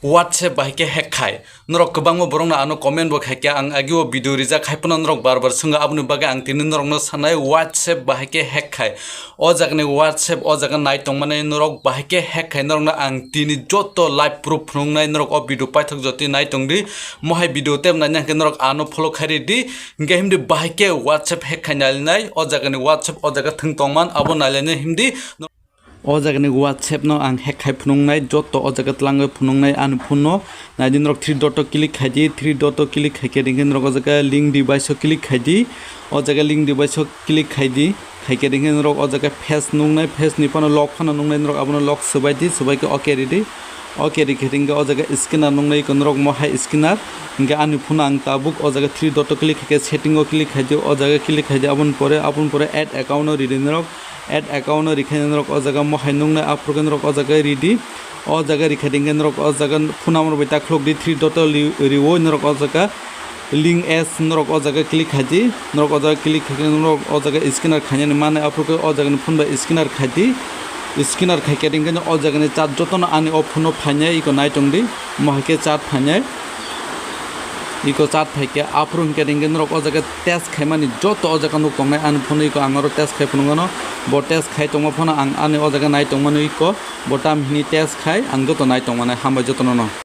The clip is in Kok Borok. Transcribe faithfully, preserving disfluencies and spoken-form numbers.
WhatsApp bahai khe hack khai. Norok kwbangma borokno ano comment bo khaikha, ang agio video rijak, hai phano norok bar bar swngo, aboni bagwi ang tini norokno sanai WhatsApp bahai khe hack khai. O jagani WhatsApp o jaga nai tongmani norok bahai khe hack khai, norokno ang tini joto live proof phunuknai, norok o video paithak jotoni nai tongdi. Mohai video tep naina hwnkhe norok ano follow khai ridi, hwnkhe himdi bahai khe WhatsApp hack khai nailainai, o jagani WhatsApp o jaga thwng tongman abo nailainai himdi. O jagani WhatsApp no ang hack khai phunuknai, joto o jaga tlangwi phunuknai ani phone no. Naidi norok three dot o click khaidi, three dot o click khaikhe ringkhe norok o jaga link device o click khaidi, o jaga link device o click khaidi, khaikhe ringkhe norok o jaga face nuknai, face ni phano lock phano nuknai, norok abono lock swbaidi, swbaikhe okay ridi. Okay rikhe ringkhe o jaga scanner nuknai, iko norok mohai scanner, hwnkhe ani phone ang tabuk o jaga three dot o click khaikhe setting o click khaidi, o jaga click khaidi, aboni pore, aboni pore add account o ridi norok. Add account no rikhe norok o jaga mohai nuknai, aphuru khe norok o jaga ridi. O jaga rikhe ringkhe norok o jaga phone number bai takhulok di, three dot o li-, riwo norok o jaga link as norok o jaga click khaidi. Norok o jaga click khaikhe norok o jaga scanner khainani manai, aphuru khe o jagani phone bai scanner khaidi. Scanner khaikhe ringkhe o jagani chat jotono ani o phone o phainai, iko nai tongdi, mohai khe chat phainai. Iko chat phaikhe aphuru hwnkhe ringkhe norok o jaga test khaimani joto o jaga nuk tongnai ani phone iko ang oro test khai phunukgano. Bo test khai tongma phano ang ani o jaga nai tongmani iko bo tam hini test khai ang joto nai tongmani. Hambai jotono no.